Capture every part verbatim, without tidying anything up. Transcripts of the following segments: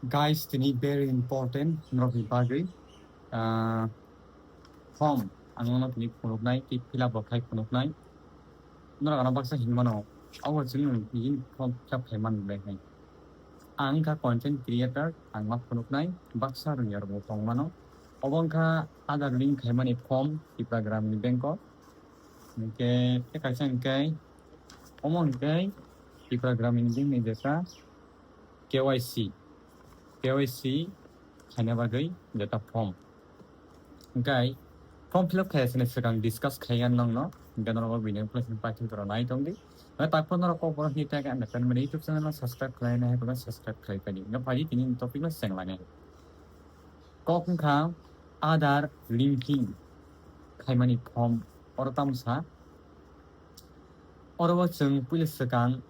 Guys, tini very important norokni bagwi, ah, form ang nono tini phunuknai, tei fill up bo khai phunuknai. Norok ano baksa hinmano, abo chwng tini form fill up khai man bai hai. Ang wngkha content creator, ang ma phunuknai, baksa rwngya rok bo tong mano. Obo wngkha Aadhaar link khaimani form Tipra Gramin Bank o. Hwnkhe tei kaisa hwnkhe, omo hwnkhe Tipra Gramin Bank ni jesa K Y C, K Y C khaina bagwi jeta form. Hwnkhe form fill up khaiya sini swkang discuss khaiya nongno, hwnkhe norok o video please paithak jora nai tongdi. Hwnkhe takphor norok kok borok ni tag and family YouTube channel no subscribe khlaina hai kok subscribe khlai padi. Hwnkhe phaidi tini topic no senglainai. Kok wngkha Aadhaar linking khaimani form, oro tamo sa. Oro o chwng puila swkang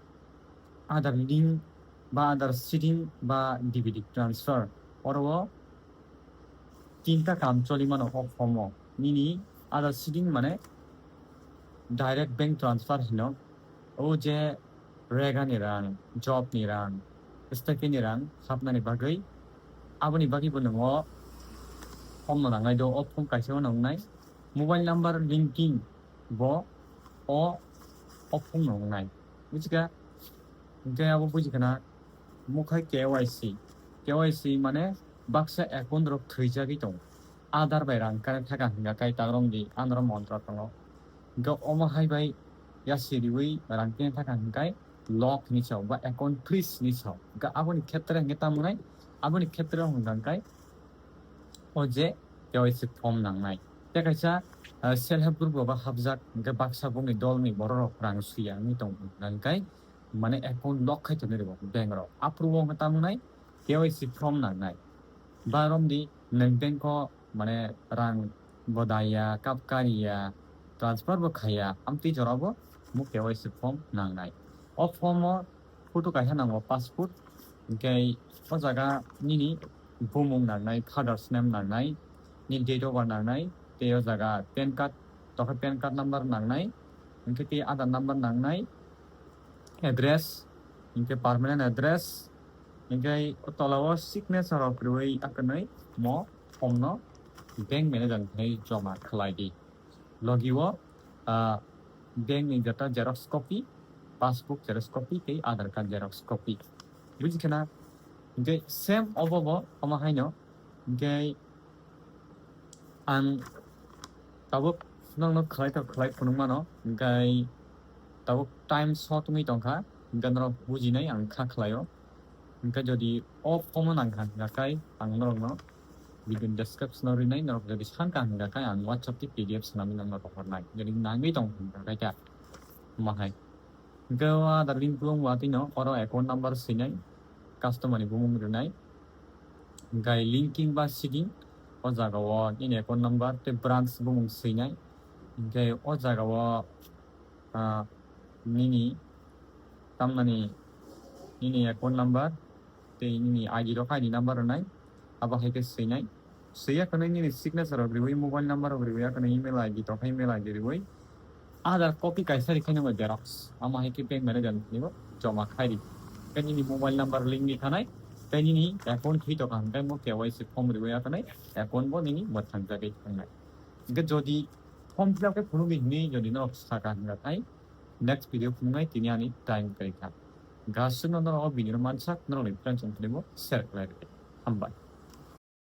Aadhaar link ba Aadhaar seeding ba D B T transfer, oro o tinta kam choli mano o form o. Nini Aadhaar seeding mane direct bank transfer hino. O je rega ni rang, job ni rang, stipend ni rang hapnani bagwi, aboni bagwi bo nwngo form no nangnai do, o form kaisa o nangnai. Mobile number linking bo o, o form no nangnai. Bujiga? Hwnkhe abo bujikhana, mokhe K Y C. K Y C mane baksa account rok thwijagwi tongo. Aadhaar bai rang connect thaka hwnkha kai tagrong di, anoro montra tongo. Hwnkhe omo hai bai yasi riwi rang connect thaka hwnkhe lock hinwi sao, ba account freeze hinwi sao. Hwnkhe aboni khetre hwnkhe tamo wngnai, aboni khetre hwnkha hwnkhe o je K Y C form nangnai. Tei kaisa, ah, self help group rogo hapjak, hwnkhe baksa bongni dolni borok rok rang suya wngwi tongo, hwnkhe mane account lock khai tonwi rwo bank rok. Aphuru o wngkha tamo wngnai K Y C form nangnai. Ba romdi nwng bank o mane rang bodaya, kap kariya, transfer bo khaiya, amtwi jora bo mo K Y C form nangnai. O form o photo kaisa nango, passport, hwnkhe o jaga nini bumung nangnai, father's name nangnai, ni date of birth nangnai, tei o jaga pan card, tokhe pan card number nangnai, hwnkhe tei Aadhaar number nangnai, address, hwnkhe permanent address, hwnkhe o tola o signature rok rwui akhwnwi mo form no bank manager ni joma khlai di. Logi o, ah, bank ni jeta xerox copy, passbook xerox copy tei Aadhaar card xerox copy. Buji khana? Hwnkhe same obo bo omo haino. Hwnkhe ang tabuk nokno khlai tok khlai phunuk mano, hwnkhe tabuk time short wngwi tongkha, hwnkhe norok bujinai ang kha khlaio. Hwnkhe jodi o form o nangkha hwnkha khe ang norokno video ni description o rinai, norok jodi sankha hwnkha khe ang WhatsApp tei P D F swnamwi nokno rohornai. Jodi nangwi tong hwnkha khe kha, omo hai. Hwnkhe o Aadhaar link bumung watwi no oro account number swinai, customer ni bumung rinai. Hwnkhe linking ba seeding, o jaga o nini account number tei branch bumung swinai. Hwnkhe o jaga o, ah, nini, tamnani nini account number tei nini I D rok, I D number rwnai, abo hai khe swinai. Swiya khwnwi nini signature rok riwi, mobile number rok riwi, akhwno email I D tongkha, email I D riwi. Aadhaar copy kaisa rikhe nangwi xerox, amo hai khe bank manager ni joma khai di. Tei nini mobile number link ni thanai, tei nini account thwi tongkha hwnkhe mo K Y C form riwi akhwnwi account bo nini mwthang jagwi thangnai. Hwnkhe jodi form fill up khe phunukdi hinwi jodi norok sakha hwnkha khai, next video phunuknai tini ani time kwrwi kha. Gasukno norok o video no mansak, norokni friends rok tini bo share khlai rwdi. Hambai.